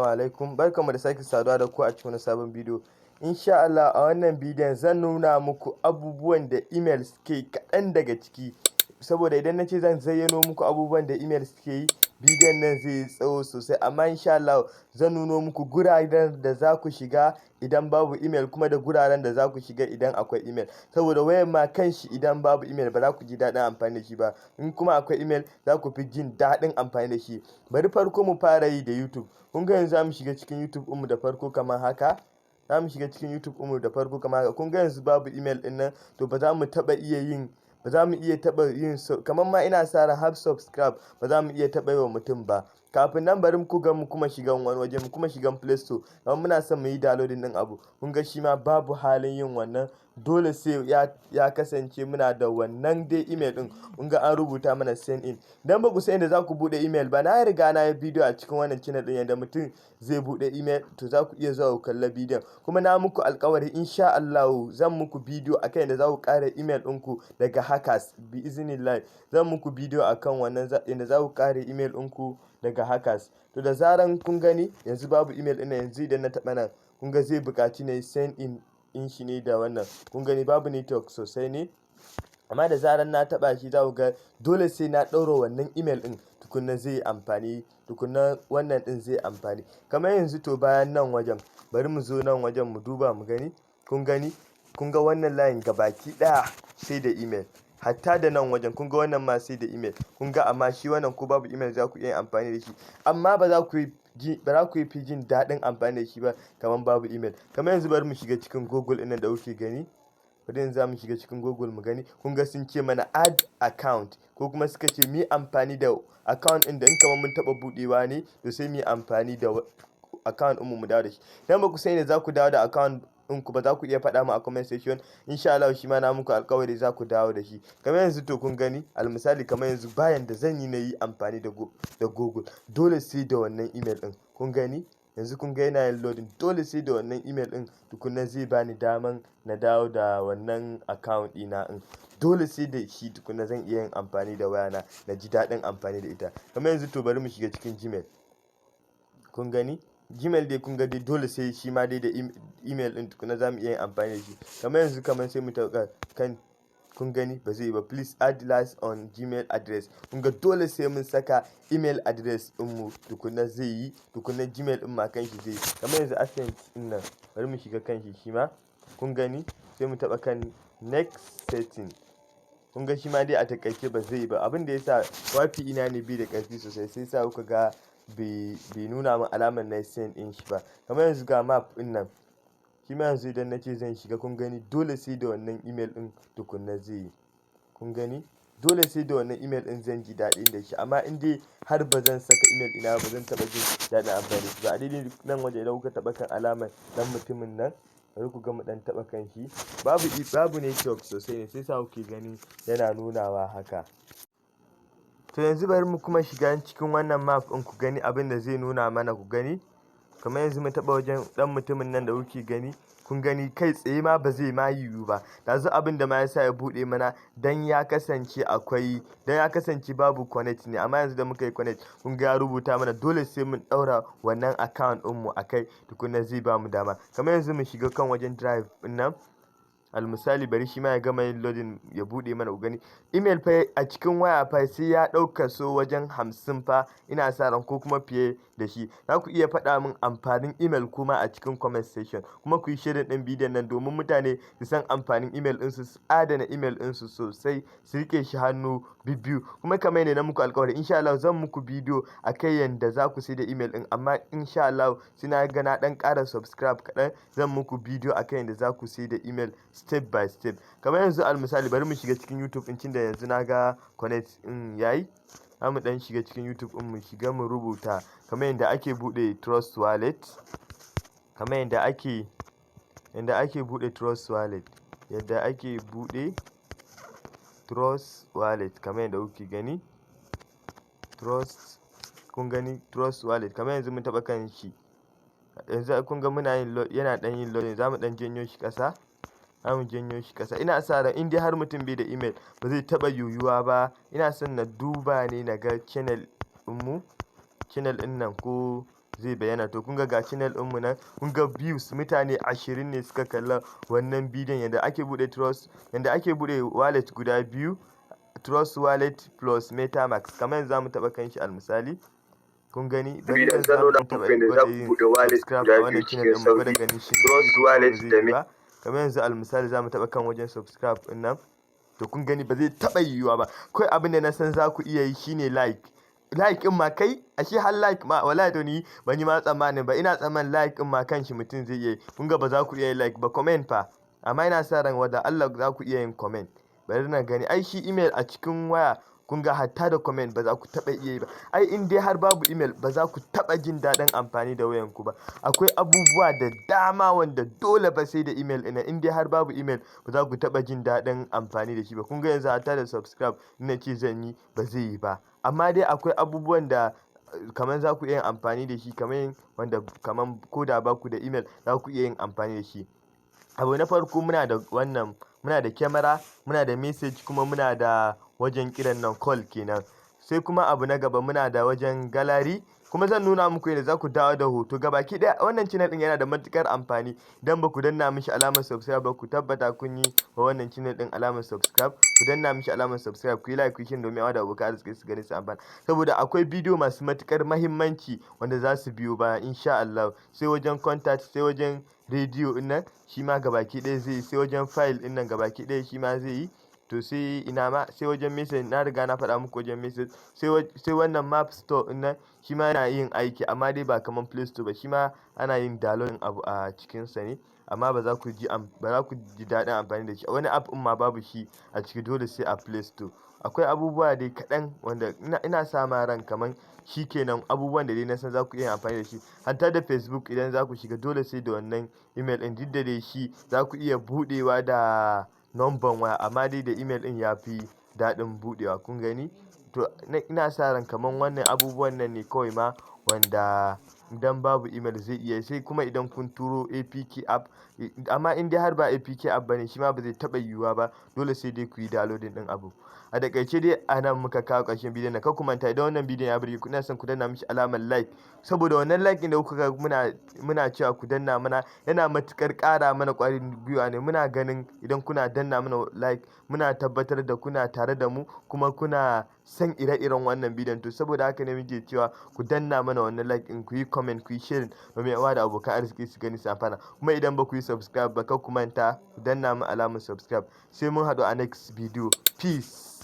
Alaikum, barkanmu da sake saduwa da ku a cikin wani sabon bidiyo. Insha Allah a wannan bidiyon zan nuna muku abubuwan da email suke, kaɗan daga ciki, saboda idan na ce zan zayyano muku abubuwan da email suke yi, bidiyon nan zai yi tsawo sosai. Amma insha Allah zan nuno muku guraren da za ku shiga idan babu email, kuma da guraren da za ku shiga idan akwai email, saboda wayan ma kanshi idan babu email ba za ku ji daɗin amfani da shi ba, in kuma akwai email za ku fi jin daɗin amfani da shi. Bari farko mu fara yi da YouTube. Kun ga yanzu za mu shiga cikin YouTube ɗinmu da farko kamar haka. Za mu shiga cikin YouTube ɗinmu da farko kamar haka. Kun ga yanzu babu email ɗin nan, to ba za mu taɓa iya yin, ba za mu iya taɓa yin, kamar ma ina sa ran har subscribe ba za mu iya taɓa yi wa mutum ba. Kafin nan, bari ku ga mu kuma shigan wani waje, mu kuma shigan Play Store, kamar muna son mu yi downloading ɗin abu. Kun ga shi ma babu halin yin wannan, dole sai ya kasance muna da wannan dai email ɗin. Kun ga an rubuta mana "sign in". Idan ba ku san yadda za ku buɗe email ba, na riga na yi bidiyo a cikin wannan channel ɗin yadda mutum zai buɗe email, to za ku iya zuwa ku kalla bidiyon. Kuma na muku alƙawari, insha Allah zan muku bidiyo akan yadda za ku kare email ɗinku daga hackers. Bi iznillah zan muku bidiyo akan wannan, yadda za ku kare email ɗinku daga hackers. To, da zaran kun gani yanzu babu email ɗin, yanzu idan na taɓa nan, kun ga zai buƙaci na yi sign in in shi ne da wannan. Kun gani babu network sosai ne, amma da zaran na taɓa shi za ku ga dole sai na ɗaura wannan email ɗin tukunna zai yi amfani, tukunna wannan ɗin zai amfani. Kamar yanzu, to bayan nan wajen, bari mu zo nan wajen mu duba mu gani. Kun gani, kun ga wannan layin gabaki ɗaya sai da email, hatta da nan wajen. Kun ga wannan ma sai da email. Kun ga amma shi wannan ko babu email za ku iya yin amfani da shi, amma ba za ku yi fi jin daɗin amfani da shi ba kamar babu email. Kamar yanzu, bari mu shiga cikin Google ɗin nan da kuke gani. Bari yanzu za mu shiga cikin Google mu gani. Kun ga sun ce mana "add account", ko kuma suka ce mu yi amfani da account ɗin da in kamar mun taɓa buɗewa ne, to sai mu yi amfani da account ɗinmu mu dawo da shi. Idan ba ku san yadda za ku dawo da account ɗinku ba, za ku iya faɗa mu a comment section. Insha Allah shi ma na muku alƙawari za ku dawo da shi. Kamar yanzu, to kun gani, almisali kamar yanzu bayan da zan yi na yi amfani da Google, dole sai da wannan email ɗin. Kun gani yanzu, kun ga yana yin loading. Dole sai da wannan email ɗin tukunna zai bani daman na dawo da wannan account ɗina ɗin. Dole sai da shi tukunna zan iya yin amfani da wayana na ji daɗin amfani da ita. Kamar yanzu, to bari mu shiga cikin Gmail. Kun gani Gmail dai, kun ga dai dole sai shi ma dai da email ɗin tukuna za mu iya yin amfani da shi. Kamar yanzu, kamar sai mu taɓa kan, kun gani ba zai yi ba, "Please add last on Gmail address". Kun ga dole sai mun saka email address ɗinmu tukuna zai yi, tukuna Gmail ɗin ma kanshi zai yi. Kamar yanzu Accent ɗin nan, bari mu shiga kanshi shi ma. Kun gani, sai mu taɓa kan "next setting". Kun ga shi ma dai a takaice ba zai yi ba. Abin da yasa, wifi ina ne bai da ƙarfi sosai, sai sa kuka ga bai nuna min alamar na send ɗin shi ba. Kamar yanzu ga map ɗin nan, shi ma yanzu idan na ce zan shiga, kun gani dole sai da wannan email ɗin tukunna zai yi. Kun gani, dole sai da wannan email ɗin zan ji daɗin da shi, amma in dai har ba zan saka email ɗina ba, zan taɓa jin daɗin amfani da shi ba. A daidai nan waje, idan kuka taɓa kan alamar ɗan mutumin nan, bari ku ga mu ɗan taɓa kan shi. Babu network sosai ne sai sa kuke gani yana nunawa haka. To yanzu bari mu kuma shiga cikin wannan map ɗin ku gani abin da zai nuna mana. Ku gani, kamar yanzu mu taɓa wajen ɗan mutumin nan da kuke gani. Kun gani, kai tsaye ma ba zai ma yiwu ba. Yanzu abin da ma yasa ya buɗe mana, dan ya kasance akwai, dan ya kasance babu connect ne. Amma yanzu da muka yi connect, kun ga ya rubuta mana dole sai mun ɗaura wannan account ɗinmu a kai tukunna zai bamu dama. Kamar yanzu mu shiga kan wajen Drive ɗin nan. Almisali, bari shi ma ya gama yin loading ya buɗe mana ku gani. Email fa a cikin waya fa sai ya ɗau kaso wajen 50 fa ina sa ran, ko kuma fiye da shi. Za ku iya faɗa min amfanin email kuma a cikin comment section, kuma ku yi sharing ɗin bidiyon nan domin mutane su san amfanin email ɗinsu, su adana email ɗinsu sosai, su riƙe shi hannu bibbiyu. Kuma kamar yadda na muku alƙawari, insha Allah zan muku bidiyo a kai yanda za ku saida email ɗin, amma insha Allah sai na ga na ɗan ƙara subscribe kaɗan zan muku bidiyo a kan yanda za ku saida email step by step. Kamar yanzu, almisali, bari mu shiga cikin YouTube ɗin, tunda yanzu na ga connect ɗin yayi. Za mu ɗan shiga cikin YouTube ɗin, mu shiga mu rubuta kamar yadda ake buɗe Trust Wallet, kamar yadda ake buɗe Trust Wallet, yadda ake buɗe Trust Wallet. Kamar yadda kuke gani, Trust, kun gani, Trust Wallet. Kamar yanzu mun taɓa kan shi. Yanzu kun ga muna yin, yana ɗan yin loading. Za mu ɗan janyo shi ƙasa, za mu janyo shi ƙasa. Ina sa ran in dai har mutum bai da email ba zai taɓa yiwuwa ba. Ina son na duba ne na ga channel ɗinmu, channel ɗin nan ko Zai bayyana. To, kun ga, ga channel ɗinmu nan. Kun ga views, mutane 20 ne suka kalla wannan bidiyon, yadda ake buɗe Trust, yadda ake buɗe wallet guda biyu, Trust Wallet plus MetaMask. Kamar yanzu zamu taɓa kan shi al misali. Kun gani, bari yanzu zamu taɓa gwada yin subscribe a wannan channel ɗin, mu gwada ganin shi Trust Wallet da ba. Kamar yanzu al misali zamu taɓa kan wajen subscribe ɗin nan. To, kun gani, ba zai taɓa yiwuwa ba. Kawai abin da na san za ku iya yi shine like. Like ɗin ma kai, ashe har like ma, wallahi to ni ban yi ma tsammanin ba. Ina tsammanin like ɗin ma kanshi mutum zai iya yi. Kun ga ba za ku iya yin like ba. Comment fa? Amma ina sa ran wanda Allah za ku iya yin comment. Bari na gani. Ai shi email a cikin waya, kun ga hatta da comment ba za ku taɓa iya yi ba. Ai in dai har babu email, ba za ku taɓa jin daɗin amfani da wayanku ba. Akwai abubuwa da dama wanda dole ba sai da email ɗin. In dai har babu email, ba za ku taɓa jin daɗin amfani da shi ba. Kun ga yanzu hatta da subscribe ina ce zan yi, ba zai yi ba. Amma dai akwai abubuwan da kamar za ku iya yin amfani da shi, kamar wanda kamar ko da ba ku da email za ku iya yin amfani da shi. Abu na farko, muna da wannan, muna da kyamara, muna da message, kuma muna da wajen kiran nan, call kenan. Sai kuma abu na gaba, muna da wajen gallery. Kuma zan nuna muku yadda za ku dawo da hoto gabaki ɗaya. Wannan channel ɗin yana da matukar amfani. Idan ba ku danna mishi alamar subscribe ba, ku tabbata kun yi wa wannan channel ɗin alamar subscribe. Ku danna mishi alamar subscribe, ku yi like, ku yi share domin da abokan arziki su gani su amfana, saboda akwai bidiyo masu matukar mahimmanci wanda za su biyo baya insha Allah. Sai wajen contact, sai wajen radio ɗin nan, shi ma gabaki ɗaya zai yi. Sai wajen file ɗin nan, gabaki ɗaya shi ma zai yi. To, sai ina ma? Sai wajen message, na riga na faɗa muku wajen message. Sai wannan map store ɗin nan, shi ma yana yin aiki, amma dai ba kamar Play Store ba. Shi ma ana yin downloading abu a cikin sa ne, amma ba za ku ji daɗin amfani da shi. Wani app ɗin ma babu shi a ciki, dole sai a Play Store. Akwai abubuwa dai kaɗan wanda ina sa ma ran kaman shi kenan. Abubuwan da dai na san za ku iya amfani da shi, hatta da Facebook idan za ku shiga, dole sai da wannan email ɗin. Duk da dai shi za ku iya buɗewa da number waya, amma dai da email ɗin ya fi daɗin buɗewa. Kun gani, to ina sa ran kaman wannan abubuwan nan ne kawai ma wanda idan babu email zai iya. Sai kuma idan kun turo APK app, amma in dai har ba APK app bane, shi ma ba zai taɓa yiwuwa ba. Dole sai dai ku yi downloading ɗin abu. A takaice dai, a nan muka kawo ƙarshen bidiyon nan. Kar ku manta, idan wannan bidiyon ya burge ku, ina son ku danna mishi alamar like, saboda wannan like ɗin da kuka ga muna cewa ku danna mana yana matuƙar ƙara mana ƙwarin gwiwa ne. Muna ganin idan kuna danna mana like, muna tabbatar da kuna tare da mu kuma kuna son ire-iren wannan bidiyon. To, saboda haka ne muke cewa ku danna mana wannan like ɗin, ku yi comment, ku yi sharing domin 'yan uwa da abokan arziki su gani su amfana. Kuma idan ba ku yi subscribe ba, kar ku manta ku danna mu alamar subscribe. Sai mun haɗu a next video. Peace.